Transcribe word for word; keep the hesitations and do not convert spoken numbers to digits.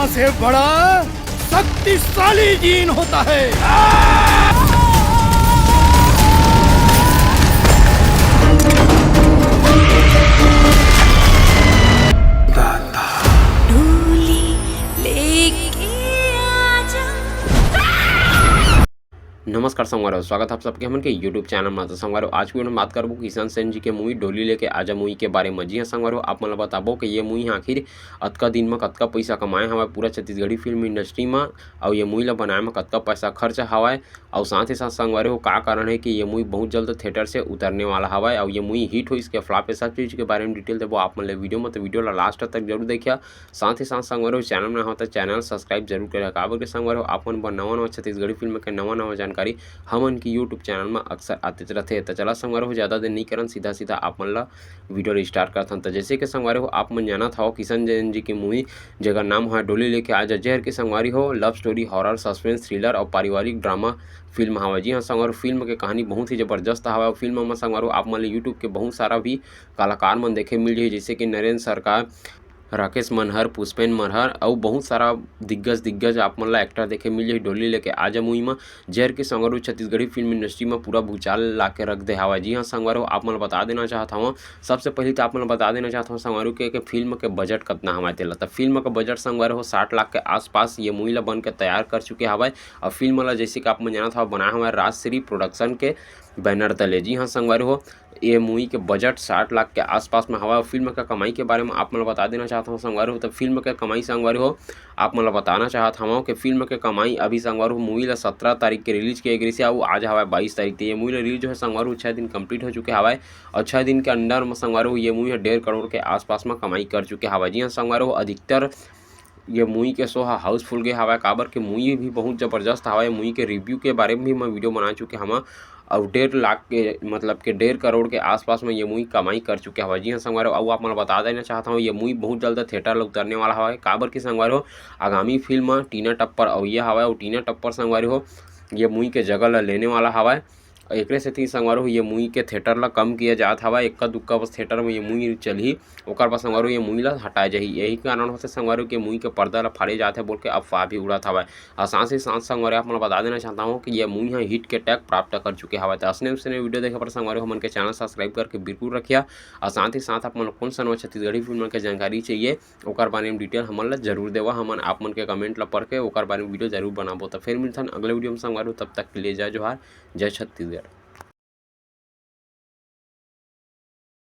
से बड़ा शक्तिशाली जीन होता है। डोली लेके आजा। नमस्कार संगवारी हो, स्वागत है आप सबके हमन के YouTube चैनल में। तो संगवारी हो, आज की वीडियो में बात करबो किशन सेन जी के मूवी डोली लेके आजा मूवी के बारे में। जी हाँ संगवारी हो, आप मन ला बताबो कि ये मूवी आखिर अतका दिन में कतका पैसा कमाए हवय पूरा छत्तीसगढ़ी फिल्म इंडस्ट्री में, अउ ये मूवी ला बनाए में कतका पैसा खर्च हवय, अउ साथ ही साथ संगवारी हो, का कारण है कि ये मूवी बहुत जल्द थिएटर से उतरने वाला हवय, अउ ये मूवी हिट होइस के फ्लॉप है, सब चीज़ के बारे में डिटेल देबो आप मन ले वीडियो में। तो वीडियो ला लास्ट तक जरूर देखिया। साथ ही साथ संगवारी हो, चैनल में हो तो चैनल सब्सक्राइब जरूर करें, काबर के संगवारी हो, आप मन बर नवा नवा छत्तीसगढ़ी फिल्म के नवा नवा जानकारी हमन की YouTube चैनल में अक्सर आते रहते। तो चला संगवारी हो, ज़्यादा देर नहीं करन, सीधा सीधा आप मन ला वीडियो ला स्टार्ट करथन। तो जैसे कि संगवारी हो, आप मन जानत हव किशन जैन जी की मूवी जेकर नाम है डोली लेके आजा, जेहर के संगवारी हो लव स्टोरी, हॉरर, सस्पेंस, थ्रिलर और पारिवारिक ड्रामा फिल्म हवय। जी हाँ संगवारी हो, फिल्म के कहानी बहुत ही जबरदस्त हवय। फिल्म में संगवारी हो, आप मन ला YouTube के बहुत सारा भी कलाकार मन देखे मिल जाही, जैसे कि नरेंद्र सरकार, राकेश मनहर, पुष्पेन मनहर अउ बहुत सारा दिग्गज दिग्गज आप मन ला एक्टर देखे मिल जाही डोली लेके आजा मूवी में। जेहर के संगवारी हो छत्तीसगढ़ी फिल्म इंडस्ट्री में पूरा भूचाल ला के रख दे हवय। जी हाँ संगवारी हो, आप मन ला बता देना चाहत हवं, सबसे पहले तो आप मन ला बता देना चाहत हवं संगवारी हो कि, कि फिल्म के बजट कतना हवय तेला। तो फिल्म के बजट संगवारी हो साठ लाख के आसपास ये मूवी ला बन के तैयार कर चुके हवय। और फिल्म ला जैसे कि आप मन जानत हव बनाए हवय राजश्री प्रोडक्शन के बैनर तले। जी हाँ संगवारी हो, ये मूवी के बजट साठ लाख के आसपास में हवय। फिल्म के कमाई के बारे में आप मन ला बता देना चाहत हवं संगवारी हो, तो फिल्म के कमाई संगवारी हो आप मन ला बताना चाहत हवं कि फिल्म के कमाई अभी संगवारी हो मूवी ला सत्रह तारीख के रिलीज किए गिस हे, अउ आज हवय बाईस तारीख। तो ये मूवी ला रिलीज होए संगवारी हो छः दिन कंप्लीट हो चुके हवय, अउ छः दिन के अंडर में संगवारी हो ये मूवी ह डेढ़ करोड़ के आसपास में कमाई कर चुके हवय। जी हाँ संगवारी हो, अधिकतर ये मूवी के शो ह हाउसफुल गे हवय, काबर के मूवी भी बहुत जबरदस्त हवय। मूवी के रिव्यू के बारे में भी मैं वीडियो बना चुके हवं, अउ डेढ़ लाख के, मतलब के डेढ़ करोड़ के आसपास में ये मूवी कमाई कर चुके हवय। जी हाँ संगवारी हो, अउ आप मन ला बता देना चाहत हवं, ये मूवी बहुत जल्द थिएटर ला उतरने वाला हवय, काबर के संगवारी हो आगामी फिल्म टीना टप्पर अवइया हवय, अउ टीना टप्पर संगवारी हो ये मूवी के जगह ला लेने वाला हवय। एकरे सेती संगवारी हो ये मूवी के थिएटर ला कम किया जात हवय, एक्का दुक्का बस थिएटर में ये मूवी चलही, ओकर बाद संगवारी हो ये मूवी ला हटाए जाही। यही कारण होथे संगवारी हो कि मूवी के पर्दा ला फाड़े जात हे बोल के अफवाह भी उड़त हवय। और साथ ही साथ संगवारी हो आप मन ला बता देना चाहत हवं कि ये मूवी ह हिट के टैग प्राप्त कर चुके हवय। तो असने उसने वीडियो देखे बर संगवारी हो हमन के चैनल सब्सक्राइब करके बिल्कुल रखिया। और साथ ही साथ आप मन ला कोन सा नवा छत्तीसगढ़ी फिल्म के जानकारी चाहिए, ओकर बारे में डिटेल हमन ला जरूर देवा। हमन आप मन के कमेंट ला पढ़ के ओकर बारे में वीडियो जरूर बनाबो। तो फिर मिलथन अगले वीडियो में संगवारी हो, तब तक के लिए जय जोहार, जय छत्तीसगढ़।